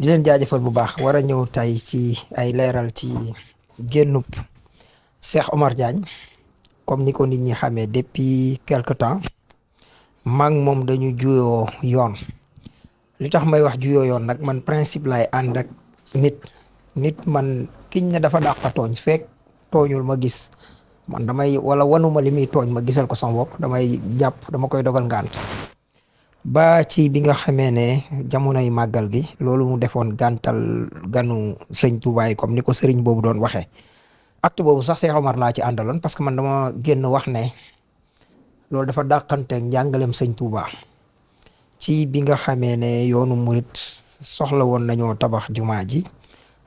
di leen jaajëfal bu baax war a ñëw tay ci ay leeral ci génnub Cheikh Omar Diagne comme ni ko nit ñi xamee depuis quelque temps maag moom dañu juyoo yoon li tax may wax juyoo yoon nag man principe lay ànd ak nit man kiñ ne dafa dàq tooñ fekk tooñul ma gis man damay wala wanuma li muy tooñ ma gisal ko sama bopp damay jàpp dama koy dogal ngànt ba ci bi nga xamee ne jamonoy màggal gi loolu mu defoon gàntal ganu sëñ Touba yi comme ni ko sëriñ boobu doon waxee acte boobu sax Cheikh Omar laa ci àndaloon parce que man dama génn wax ne loolu dafa dàqante njàngalem sëñ Touba ci bi nga xamee ne yoonu murit soxla woon nañoo tabax jumaa ji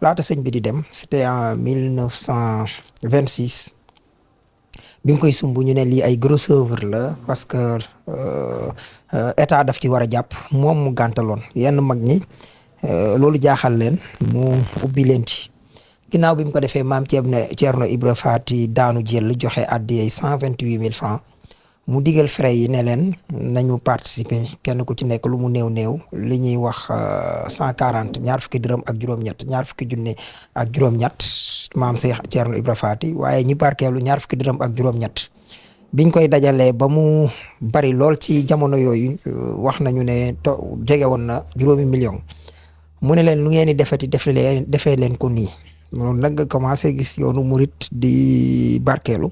laata sëñ bi di dem c'était en 1926 bi nga koy sumb ñu ne lii ay gros œuvre la parce que état daf ci war a jàpp moom mu gàntaloon yenn mag ñi loolu jaaxal leen mu ubbi leen ci ginnaaw bi mu ko defee maam Thierno Ibra Faty daanu jël joxe àddiyee 128 000 francs mu digal frais yi ne leen nañu participer kenn ku ci nekk lu mu néew li ñuy wax 140 ñaar fukki dërëm ak juróom-ñett ñaar fukki junne ak juróom-ñett maam Cheikh Thierno Ibra Faty waaye ñi barkeelu ñaar fukki dërëm ak juróom-ñett biñ koy dajalee ba mu bari lool ci jamono yooyu wax nañu ne jege woon na 5 millions mu ne leen lu ngeen di defee leen ko nii noonu nag nga commencé gis yoonu murit di barkeelu.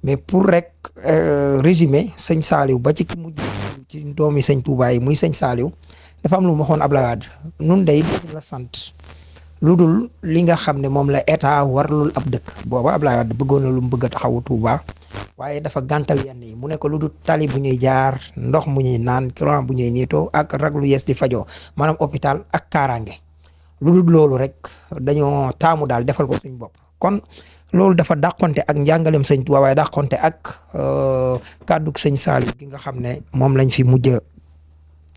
mais pour rek résumer sëñ Saliou ba ci mujj ci doomi sëñ Touba yi muy sëñ Saliou dafa am lu ma waxoon Abdoulaye Wade nun day la sant lu dul li nga xam ne moom la état warlul ab dëkk booba Abdoulaye Wade bëggoon na lu mu bëgg a taxawu Touba waaye dafa gàntal yenn yi mu ne ko lu dul tali bu ñuy jaar ndox mu ñuy naan courant bu ñuy niitoo ak raglu yees di fajoo maanaam hôpital ak kaaraange lu dul loolu rek dañoo taamu daal defal ko suñ bopp kon loolu dafa dàqonte ak njàngalem sëñ Touba waaye dàqonte ak kàddug sëñ Saliou gi nga xam ne moom lañ fi mujj a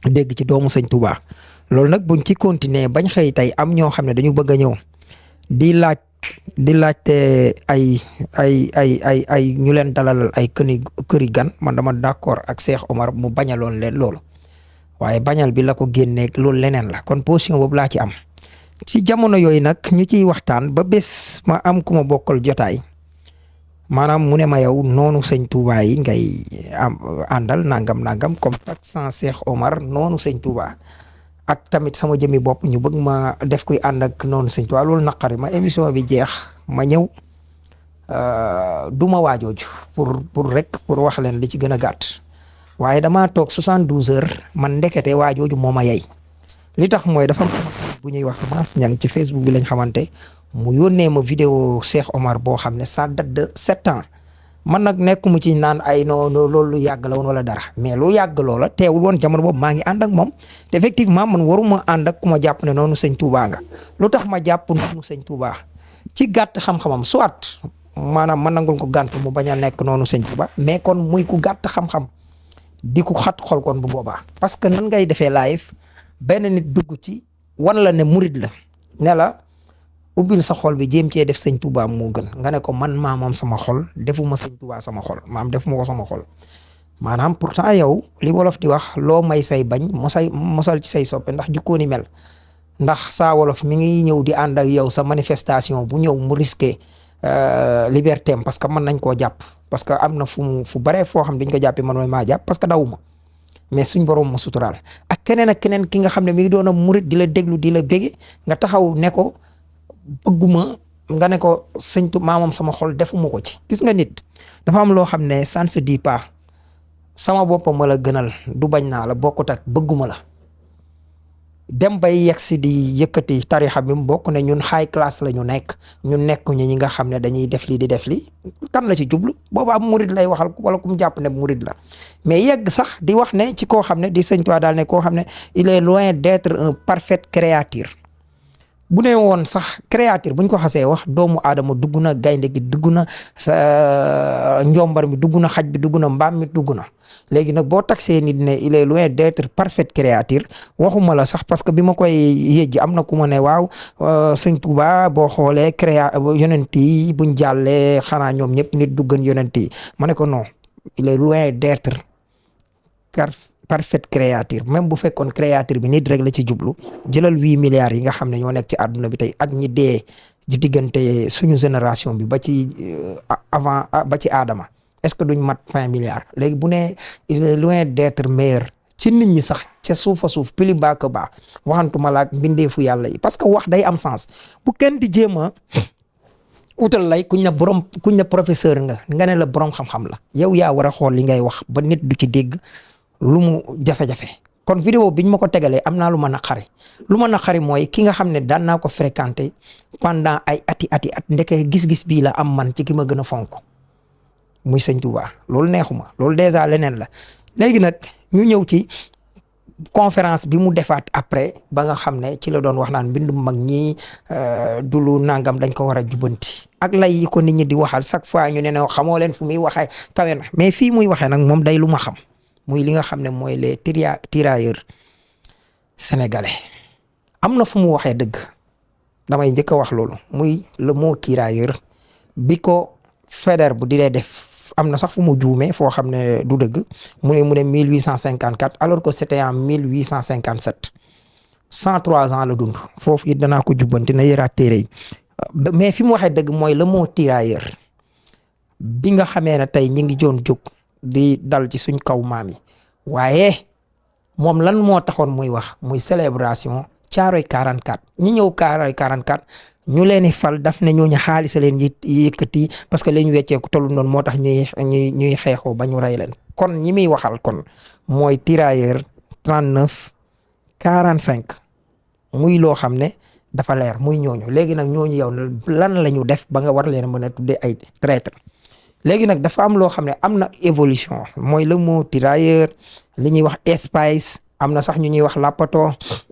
dégg ci doomu sëñ Touba loolu nag buñ ci continuer bañ xëy tey am ñoo xam ne dañu bëgg a ñëw di laajte ay ñu leen dalalal ay këri gan man dama d'accord ak Cheikh Omar mu bañaloon leen loolu waaye bañal bi la ko génneeg loolu leneen la kon position boobu laa ci am. ci jamono yooyu nag ñu ciy waxtaan ba bés ma am ku ma bokkal jotaay maanaam mu ne ma yow noonu sëñ Touba yi ngay àndal nangam comme tak sans Cheikh Omar noonu sëñ Touba ak tamit sama jëmi bopp ñu bëgg ma def koy ànd ak noonu sëñ Touba loolu naqari ma émission bi jeex ma ñëw du ma waajooju pour wax leen li ci gën a gàtt waaye damaa toog 72 heures man ndekete waajooju moo ma yey li tax mooy dafa bu ñuy wax Mass Niang ci Facebook bi lañ xamante mu yónnee ma vidéo Cheikh Omar boo xam ne ça date de 7 ans man nag nekkumu ci naan ay non loolu lu yàgg la woon wala dara mais lu yàgg loola teewul woon jamono boobu maa ngi ànd ak moom te effectivement man waruma ànd ak ku ma jàpp ne noonu sëñ Touba nga lu tax ma jàpp noonu sëñ Touba ci gàtt xam-xamam soit maanaam ma nangul ko gànt mu bañ a nekk noonu sëñ Touba mais kon muy ku gàtt xam-xam di ko xat xol kon bu boobaa parce que nan ngay defee live benn nit dugg ci wan la ne murid la ne la ubbil sa xol bi jéem cee def sëñ Touba moo gën nga ne ko man maa moom sama xol defuma sëñ Touba sama xol maam defuma ko sama xol maanaam pourtant yow li wolof di wax loo may say bañ mosal ci say soppe ndax jukkoo ni mel ndax saa wolof mi ngi ñëw di ànd ak yow sa manifestation bu ñëw mu risqué liberté am parce que mën nañ koo jàpp parce que am na fu baree foo xam dañ ko jàppee man mooy maa jàpp parce que dawuma mais suñ borom mu suturaal ak keneen ki nga xam ne mi ngi doon a murit di la déglu di la bége nga taxaw ne ko bëgguma nga ne ko sëñ Touba moom sama xol defuma ko ci. gis nga nit dafa am loo xam ne ça ne se dit pas sama boppam ma la gënal du bañ naa la bokkut ak bëgguma la dem bay yegg si di yëkkati tarixa bi mu bokk ne ñun high class la ñu nekk ñun nekkuñu ñi nga xam ne dañuy def lii di def lii kan la ci jublu booba am murid lay waxal wala ku mu jàpp ne murid la mais yegg sax di wax ne ci koo xam ne di sëñ Touba daal ne koo xam ne il est loin d'être un parfaite créature bu ne woon sax créature bu ñu ko xasee wax doomu aadama dugg na gaynde gi dugg na sa njombar mi dugg na xaj bi dugg na mbaam mi dugg na léegi nag boo taxee nit ne il est loin d'être parfaite créature waxuma la sax parce que bi ma koy yëjji am na ku ma ne waaw sëñ Touba boo xoolee yonent yi buñ jàllee xanaa ñoom ñëpp nit duggan yonent yi ma ne ko non il est loin d'être parfaite créature même bu fekkoon créature bi nit rek la ci jublu jëlal 8 milliards yi nga xam ne ñoo nekk ci àdduna bi tey ak ñi dee di diggante suñu génération bi ba ci avant ba ci aadama est-ce que duñ mat 20 milliards léegi bu ne il est loin d'être meilleur ci nit ñi sax ca suuf a suuf plus bas que bas waxantuma laak mbindeefu yàlla yi parce que wax day am sens bu kenn di jéem a utal lay kuñ ne professeur nga ne la borom xam-xam la yow yaa war a xool li ngay wax ba nit du ci dégg lu mu jafe-jafe kon vidéo biñ ma ko tegalee am naa lu ma naqari mooy ki nga xam ne daan naa ko fréquenter pendant ay ati at ndeke gis-gis bii la am man ci ki ma gën a fonk muy sëñ Touba loolu neexuma loolu dèjà leneen la léegi nag ñu ñëw ci conférence bi mu defaat après ba nga xam ne ci la doon wax naan mbindum mag ñi du lu nangam dañ ko war a jubanti ak lay yi ko nit ñi di waxal chaque fois ñu ne ne xamoo leen fu muy waxee kawe na mais fii muy waxee nag moom day lu ma xam muy li nga xam ne mooy les tirailleurs sénégalais am na fu mu waxee dëgg damay njëkk a wax loolu muy le mot tirailleur bi ko Faidherbe bu di lee def am na sax fu mu juumee foo xam ne du dëgg mu ne 1854 alors que c'était en 1857 103 ans la dund foofu it danaa ko jubbanti na yëraat téere yi mais fi mu waxee dëgg mooy le mot tirailleur bi nga xamee ne tey ñi ngi joon jóg di dal ci suñ kaw maam yi waaye moom lan moo taxoon muy wax muy célébration Caaroy 44 ñi ñëw Caaroy 44 ñu leen di fal daf ne ñooñu xaalis leen yëkkati parce que li ñu wecceeku tollu noonu moo tax ñuy xeexoo ba ñu rey leen kon ñi muy waxal kon mooy tirailleur 39 45 muy loo xam ne dafa leer muy ñooñu léegi nag ñooñu yow lan la ñu def ba nga war leen a mën a tuddee ay traître léegi nag dafa am loo xam ne am na évolution mooy le mot tirailleur li ñuy wax espace am na sax ñu ñuy wax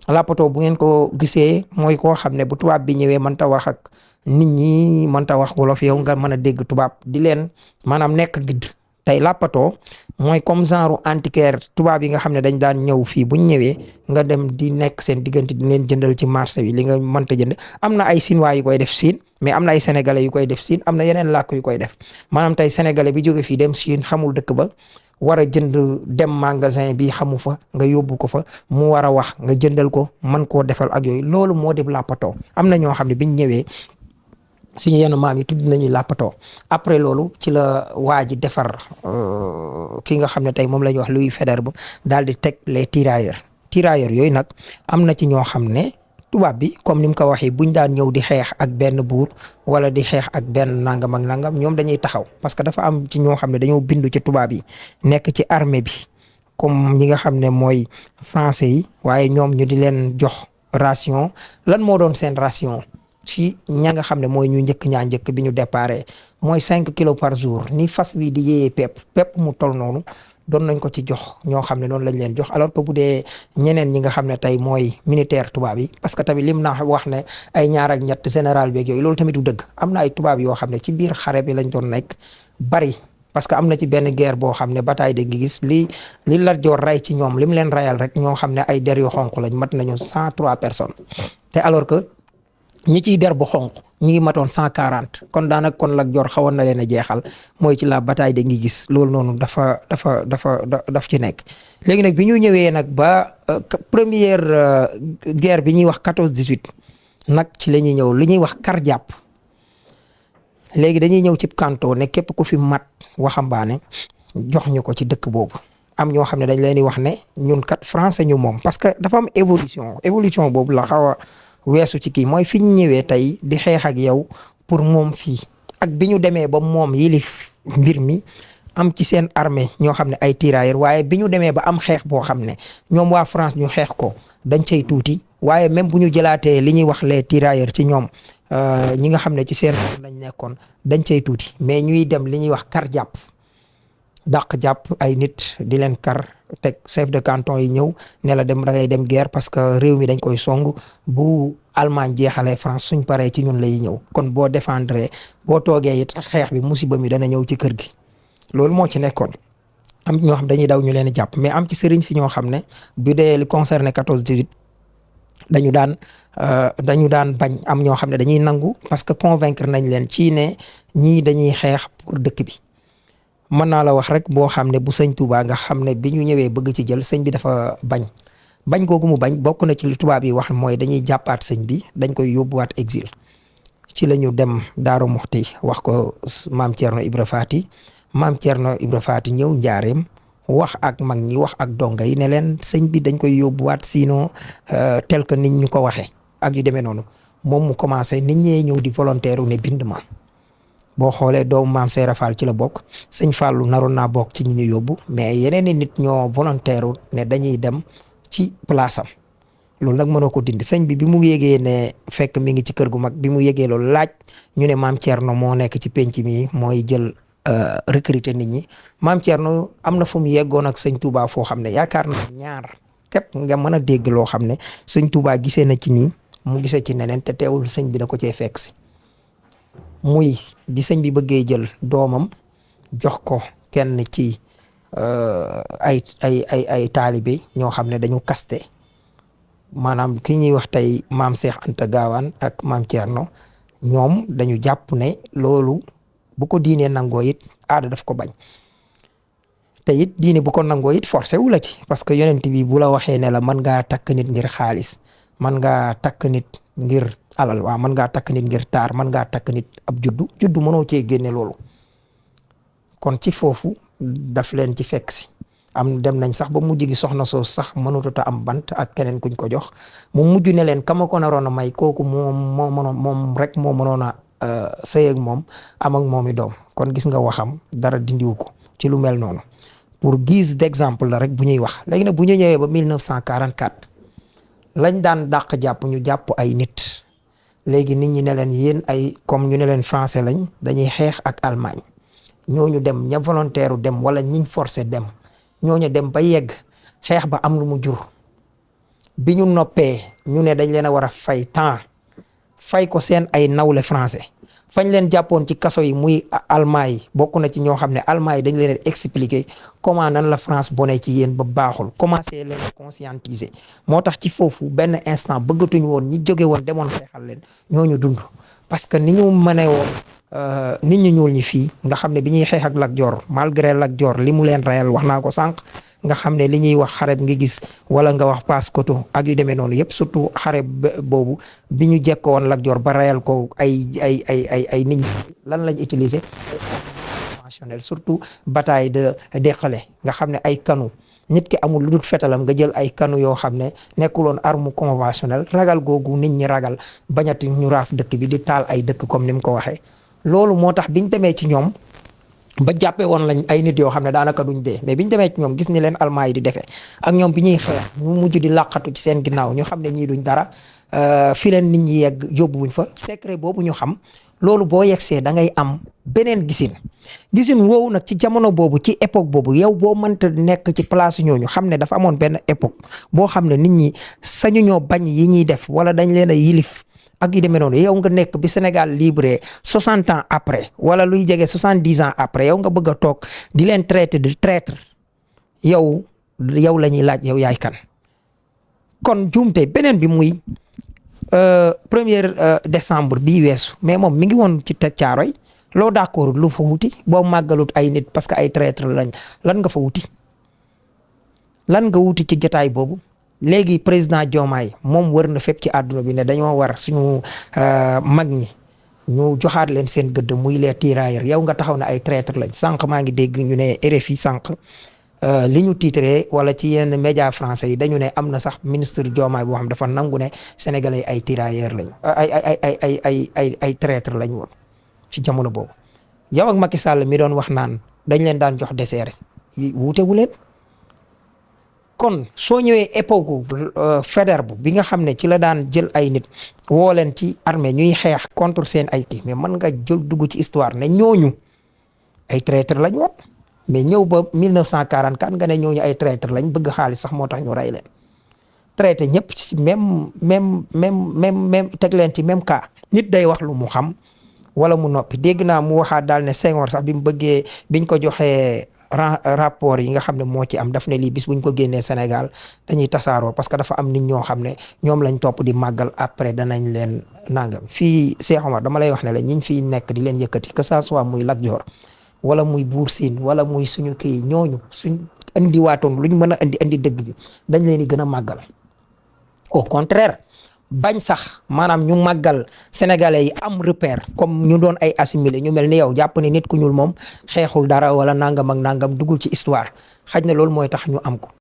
lapato bu ngeen ko gisee mooy koo xam ne bu tubaab bi ñëwee mënta wax ak nit ñi mënta wax wolof yow nga mën a dégg tubaab di leen maanaam nekk guide tey lapato mooy comme genre antiquaire tubaab yi nga xam ne dañ daan ñëw fii buñ ñëwee nga dem di nekk seen diggante di leen jëndal ci marché bi li nga mënta jënd am na ay Chinois yu koy def Chine mais am na ay sénégalais yu koy def Chine am na yeneen làkk yu koy def maanaam tey sénégalais bi jóge fii dem Chine xamul dëkk ba war a jënd dem magasin bi xamu fa nga yóbbu ko fa mu war a wax nga jëndal ko mën koo defal ak yooyu loolu moo di lapato am na ñoo xam ne biñ ñëwee suñu yenn maam yi tudd nañu lapato après loolu ci la waa ji defar ki nga xam ne tey moom la ñuy wax Louis Faidherbe daal di teg les tirailleurs yooyu nag am na ci ñoo xam ne tubaab bi comme ni mu ko waxee buñ daan ñëw di xeex ak benn buur wala di xeex ak benn nangam ak nangam ñoom dañuy taxaw parce que dafa am ci ñoo xam ne dañoo bindu ci tubaab yi nekk ci armée bi comme ñi nga xam ne mooy français yi waaye ñoom ñu di leen jox ration lan moo doon seen ration si ña nga xam ne mooy ñu njëkk bi ñu déparé mooy 5 kilos par jour ni fas wi di yéeyee pepp mu tol noonu doon nañ ko ci jox ñoo xam ne noonu lañ leen jox alors que bu dee ñeneen ñi nga xam ne tey mooy militaire tubaab yi parce que tamit lim naa wax ne ay ñaar ak ñett général beeg yooyu loolu tamit du dëgg am na ay tubaab yoo xam ne ci biir xare bi lañ doon nekk bari parce que am na ci benn guerre boo xam ne bataille de Guigis li Lat Joor rey ci ñoom lim leen rayal rek ñoo xam ne ay der yu xonq lañ mat nañu 103 personnes te alors que ñi ciy der bu xonq ñi ngi matoon 140 kon daanaka kon Lat Joor xawoon na leen a jeexal mooy ci la bataille de Guigis loolu noonu daf ci nekk. léegi nag bi ñu ñëwee nag ba première guerre bi ñuy wax 14-18 nag ci la ñuy ñëw li ñuy wax kar jàpp léegi dañuy ñëw ci canton ne képp ku fi mat waxambaane jox ñu ko ci dëkk boobu am ñoo xam ne dañ leen di wax ne ñun kat français ñu moom parce que dafa am évolution boobu la xaw a weesu ci kii mooy fi ñu ñëwee tey di xeex ak yow pour moom fii ak bi ñu demee ba moom yilif mbir mi am ci seen armée ñoo xam ne ay tirailleurs waaye bi ñu demee ba am xeex boo xam ne ñoom waa France ñu xeex ko dañ cay tuuti waaye même bu ñu jëlaatee li ñuy wax les tirailleurs ci ñoom ñi nga xam ne ci seen lañ nekkoon dañ cay tuuti mais ñuy dem li ñuy wax kar jàpp dàq jàpp ay nit di leen kar teg chef de canton yi ñëw ne la da ngay dem guerre parce que réew mi dañ koy song bu Allemagne jeexalee France suñ paree ci ñun lay ñëw kon boo défendre boo toogee it xeex bi musiba mi dana ñëw ci kër gi loolu moo ci nekkoon. am ñoo xam dañuy daw ñu leen jàpp mais am ci sëriñ si ñoo xam ne bu dee li concerné 14-18 dañu daan bañ am ñoo xam ne dañuy nangu parce que convaincre nañ leen ci ne ñii dañuy xeex pour dëkk bi mën naa la wax rek boo xam ne bu sëñ Touba nga xam ne bi ñu ñëwee bëgg ci jël sëñ bi dafa bañ googu mu bañ bokk na ci li tubaab yi wax mooy dañuy jàppaat sëñ bi dañ koy yóbbuwaat exil. ci la ñu dem Daaru Muxti wax ko maam Thierno Ibra Faty maam Thierno Ibra Faty ñëw njaareem wax ak mag ñi wax ak donga yi ne leen sëñ bi dañ koy yóbbuwaat sinon tel que nit ñu ko waxee ak yu demee noonu moom mu commencé nit ñee ñëw di volontaire ne bind ma. boo xoolee doomu maam Seera Fall ci la bokk sëñ Fallu naroon naa bokk ci ñu ñu yóbbu mais yeneen i nit ñoo volontaire ne dañuy dem ci place am loolu nag mënoo ko dindi sëñ bi mu yégee ne fekk mi ngi ci kër gu mag bi mu yégee loolu laaj ñu ne maam Thierno moo nekk ci penc mi mooy jël recruter nit ñi maam Thierno am na fu mu yeggoon ak sëñ Touba foo xam ne yaakaar naa ñaar képp nga mën a dégg loo xam ne sëñ Touba gisee na ci nii mu gisee ci neneen te teewul sëñ bi da ko cee fekk si. muy bi sëñ bi bëggee jël doomam jox ko kenn ci ay taalibe ñoo xam ne dañu kaste maanaam ki ñuy wax tey maam Cheikh Anta Gaawaan ak maam Thierno ñoom dañu jàpp ne loolu bu ko diinee nangoo it aada daf ko bañ te it diine bu ko nangoo it forcé wu la ci parce que yonent bi bu la waxee ne la mën ngaa takk nit ngir xaalis mën ngaa takk nit ngir alal waaw mën ngaa takk nit ngir taar mën ngaa takk nit ab juddu mënoo cee génne loolu kon ci foofu daf leen ci fekk si am dem nañ sax ba mujj gi soxna soos sax mënutut a am bant ak keneen kuñ ko jox mu mujj ne leen kama ko naroon a may kooku moom rek moo mënoon a sëy ak moom am ak moomi doom kon gis nga waxam dara dindiwu ko ci lu mel noonu pour guise d'exemple la rek bu ñuy wax léegi nag bu ñu ñëwee ba 1944 lañ daan dàq jàpp ñu jàpp ay nit léegi nit ñi ne leen yéen ay comme ñu ne leen français lañ dañuy xeex ak Allemagne ñooñu dem ña volontaire dem wala ñiñ forcé dem ñooñu dem ba yegg xeex ba am lu mu jur bi ñu noppee ñu ne dañ leen a war a fay temps fay ko seen ay nawle français fañ leen jàppoon ci kaso yi muy Allemagne yi bokk na ci ñoo xam ne Allemagne yi dañ leen expliquer comment nan la France bone ci yéen ba baaxul commencé leen conscientiser moo tax ci foofu benn instant bëggatuñu woon ñi jóge woon demoon xeexal leen ñooñu dund parce que ni ñu mënee woon nit ñu ñuul ñi fii nga xam ne bi ñuy xeex ak Lat Joor malgré Lat Joor li mu leen reyal wax naa ko sànq nga xam ne li ñuy wax xare nga gis wala nga wax Paoskoto ak yu demee noonu yëpp surtout xare boobu bi ñu jekko woon Lat Joor ba reyal ko ay nit ñi lan lañ utiliser conventionnel surtout bataille de Dékheulé nga xam ne ay kanu nit ki amul lu dul fetalam nga jël ay kanu yoo xam ne nekkuloon arme conventionnel ragal googu nit ñi ragal bañati ñu raaf dëkk bi di taal ay dëkk comme ni mu ko waxee loolu moo tax biñ demee ci ñoom ba jàppee woon lañ ay nit yoo xam ne daanaka duñ dee mais biñ demee ci ñoom gis ni leen Allemagne yi di defee ak ñoom bi ñuy xeex ñu mujj di làqatu ci seen ginnaaw ñu xam ne ñii duñ dara fi leen nit ñi yegg yóbbuwuñ fa secret boobu ñu xam loolu boo yegsee da ngay am beneen gisin woowu nag ci jamono boobu ci époque boobu yow boo mënta nekk ci place ñooñu xam ne dafa amoon benn époque boo xam ne nit ñi sañu ñoo bañ yi ñuy def wala dañ leen a yilif ak yu demee noonu yow nga nekk bi Sénégal libre 60 ans après wala luy jege 70 ans après yow nga bëgg a toog di leen traité de traître yow la ñuy laaj yow yaay kan. kon juumte beneen bi muy 1er décembre bii weesu mais moom mi ngi woon ci Caaroy loo d'accord lu fa wuti boo màggalut ay nit parce que ay traître lañ lan nga fa wuti lan nga wuti ci jotaay boobu. léegi président Diomaye moom wër na fépp ci àdduna bi ne dañoo war suñu mag ñi ñu joxaat leen seen gëdd muy les tirailleurs yow nga taxaw ne ay traître lañ sànq maa ngi dégg ñu ne RFI sànq li ñu titré wala ci yenn média français yi dañu ne am na sax ministre Diomaye boo xam dafa nangu ne sénégalais ay tirailleurs lañ ay traître lañ woon ci jamono boobu yow ak Macky Sall mi doon wax naan dañ leen daan jox dessert yi wuute wu leen. kon soo ñëwee époque Faidherbe bi nga xam ne ci la daan jël ay nit woo leen ci armée ñuy xeex contre seen ay kii mais mën nga jël dugg ci histoire ne ñooñu ay traître lañ woon mais ñëw ba 1944 nga ne ñooñu ay traître lañ bëgg xaalis sax moo tax ñu rey leen traité ñëpp ci même teg leen ci même cas nit day wax lu mu xam wala mu noppi dégg naa mu waxaat daal ne Senghor sax bi mu bëggee biñ ko joxee rapport yi nga xam ne moo ci am daf ne lii bis buñ ko génnee Sénégal dañuy tasaaroo parce que dafa am nit ñoo xam ne ñoom lañ topp di màggal après danañ leen nangam fii Cheikh Omar dama lay wax ne la ñiñ fiy nekk di leen yëkkati que ça soit muy Lat Joor wala muy Buur Siin wala muy suñu kii ñooñu suñ indiwaatoon luñ mën a indi dëgg bi dañ leen di gën a màggal. Au contraire bañ sax maanaam ñu màggal sénégalais yi am repère comme ñu doon ay assimilé ñu mel ni yow jàpp ne nit ku ñuul moom xeexul dara wala nangam ak nangam dugul ci histoire xaj na loolu mooy tax ñu am ko.